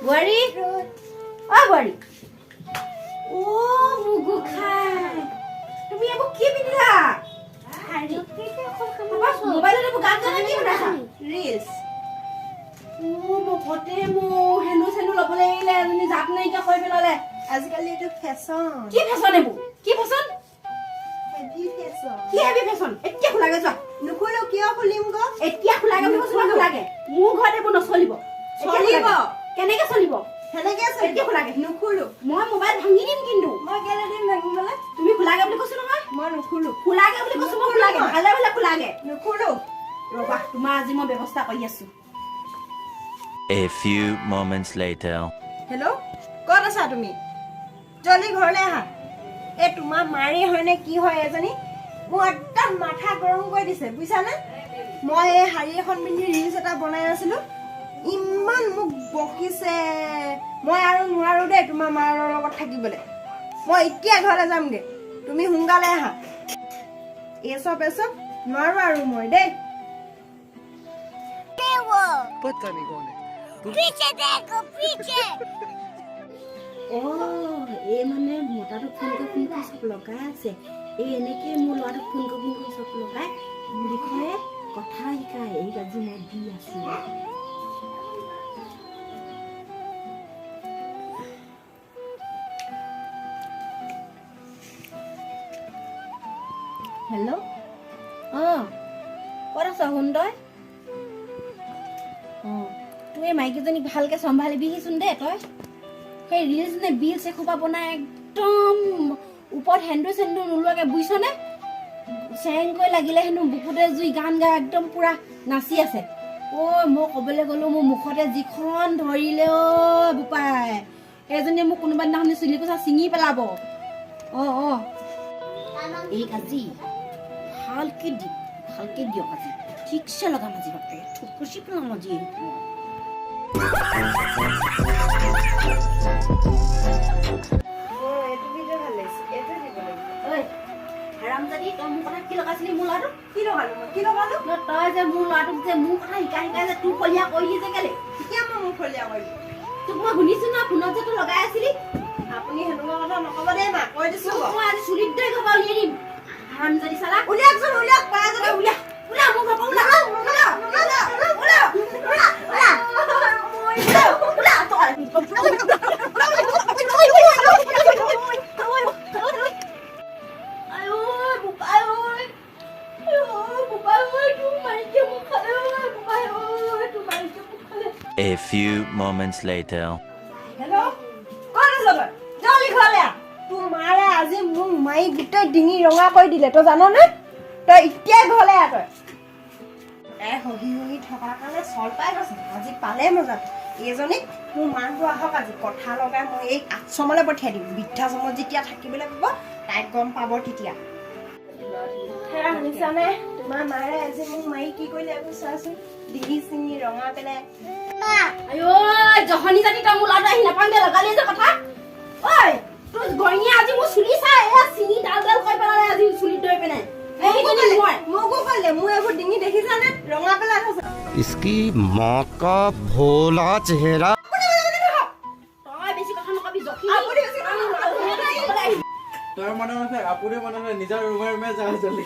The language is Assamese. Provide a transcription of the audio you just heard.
বোৱাৰী, অ বোৱাৰী, অ মোৰ গোসাঁই, তুমি এইবোৰ কি পিন্ধিলা? মোবাইলত এইবোৰ গান গানা কি শুনাছা? ৰিলছ। অ মুখতে মোৰ সেন্দুৰ চেন্দুৰ ল'বলৈ এৰিলে, এজনী জাত নাইকিয়া কৰি পেলালে। আজিকালি এইটো ফেশ্বন। কি ফেশ্বন এইবোৰ? কি ফেশ্বন? Heavy fashion. কি হেভি ফেশ্বন? এতিয়া খোলাগে যোৱা। নুখুলো। কিয় খুলিম গ? এতিয়া খোলাগে বুলি কৈছো নহয়, খোলাগে। মোৰ ঘৰত এইবোৰ নচলিব। এতিয়া চলিব। খোলাগে। কেনেকে চলিব? সেনেকে চলিব। এতিয়া খোলাগে। নুখুলো। মই মোবাইল ভাঙি দিম কিন্তু। মই কেলে দিম ভাঙিবলে? তুমি খোলাগে বুলি কৈছো নহয়। মই নুখুলো। খোলাগে বুলি কৈছো মই, খোলাগে। মই। ভালে ভালে খোলাগে। নুখুলো। ৰবা, তোমাৰ আজি মই ব্যৱস্থা কৰি আছো। A few moments later. Hello, ক'ত আছা তুমি? জল্দি ঘৰলৈ আহা। এই তোমাৰ মাৰে হয়নে কি হয় এজনী, মোৰ একদম মাথা গৰম কৰি দিছে, বুজিছানে? মই এই শাৰী এখন পিন্ধি ৰিলচ এটা বনাই আছিলো, ইমান মোক বকিছে। মই আৰু নোৱাৰো দেই তোমাৰ মাৰৰ লগত থাকিবলৈ। মই এতিয়া ঘৰলৈ যামগৈ, তুমি সোনকালে আহা। এই চব নোৱাৰো আৰু মই দেই। पता नहीं कौन है। पीछे देखो, पीछे। অ এই মানে মতাটোক ফোন কৰি ফোন কৰি চব লগাই আছে। এই এনেকেই মোৰ ল'ৰাটোক ফোন কৰি ফোন কৰি চব লগাই মোৰ বিষয়ে কথা শিকায়। এইক আজি মই দি আছো। হেল্ল', অঁ ক'ত আছ সোণ তই? অঁ তোৰ এই মাইকীজনীক ভালকে চম্ভালিবিহিচোন দেই তই। সেই ৰিলচ নে বিলছ এসোপা বনাই একদম ওপৰত সেন্দুৰ চেন্দুৰ নোলোৱাকে, বুজিছনে? চেংকৈ লাগিলে হেনো বুকুতে জুই, গান গাই একদম পুৰা নাচি আছে। ঐ, মই ক'বলৈ গ'লো, মোৰ মুখতে যিখন ধৰিলে। ঐ বোপাই, সেইজনীয়ে মোক কোনোবা দিনাখনি চুলি কোচা ছিঙি পেলাব। অঁ অঁ এইক আজি ভালকে দিম, ভালকে দিয়ক আজি। ঠিকছে লগাম আজি, বাপেকে থুকুচি পেলাম আজি এইক মই। মোৰ এইটো ভিডিঅ' ভাল লাগিছে, এইটোৱে দিব লাগিব। ঐ হাৰামজাদি, তই মোৰ কথা কি লগাইছিলি মোৰ ল'ৰাটোক? কি লগালো মই? কি লগালো? ন, তই যে মোৰ ল'ৰাটোক যে মোৰ কথা শিকাই শিকাই যে তোৰ ফলীয়া কৰিলি যে কেলে? কেতিয়া মই মোৰ ফলীয়া কৰিলো? তোক মই শুনিছো ন, ফোনত যে তই লগাই আছিলি। আপুনি সেনেকুৱা কথা নক'ব দেই মা, কৈ দিছো। তোক মই আজি চুলিত ধৰি ঘৰৰ পৰা উলিয়াই দিম, হাৰামজাদি চালা। উলিয়াওকচোন, উলিয়াওক পাৰা যদি। ওলা, ওলা মোৰ ঘৰৰ পৰা, ওলা, ওলা, ওলা, ওলা, ওলা, ওলা তই। আই ঐ বোপাই ঐ, ঐ বোপাই ঐ, তোৰ মাইকীয়ে মোক খালে। ঐ বোপাই ঐ, তোৰ মাইকীয়ে মোক খালে। A few moments later. Hello, ক'ত আছ তই? জলদি ঘৰলৈ আহ। তোৰ মাৰে আজি মোক মাৰি গোটেই ডিঙি ৰঙা কৰি দিলে, তই জাননে? তই এতিয়াই ঘৰলৈ আহ। তই তাই হহি হহি থকাৰ কাৰণে চল পাই গৈছে। আজি পালে মজাটো এইজনীক। মোৰ মাকটো আহক, আজি কথা লগাই মই এই আশ্ৰমলৈ পঠিয়াই দিম। বৃদ্ধাশ্ৰমত যেতিয়া থাকিবলৈ পাব, তাই গম পাব তেতিয়া। হেৰা, শুনিছানে? তোমাৰ মাৰে আজি মোক মাৰি কি কৰিলে এইবোৰ চোৱাচোন, ডিঙি চিঙি ৰঙা পেলাই। আই ঐ জহনী জাতি, তই মোৰ ল'ৰাটো আহি নাপাওঁতে লগালি যে কথা। ঐ তোৰ গঞিয়ে আজি মোৰ চুলি চাই এয়া চিঙি ডাল ডাল কৰি পেলালে আজি চুলিত ধৰি পেলাই। সেইজনী মই মোকো কৰিলে। মোৰ এইবোৰ ডিঙি দেখিছানে, ৰঙা পেলাই থৈছে। इसकी माँ का भोला चेहरा। তই বেছি কথা নকবি জখি। আপুনি বেছি কথা নকবি। তই মনে মনে থাক, আপুনি মনে মনে নিজৰ ৰুমে ৰুমে যা জল্দি।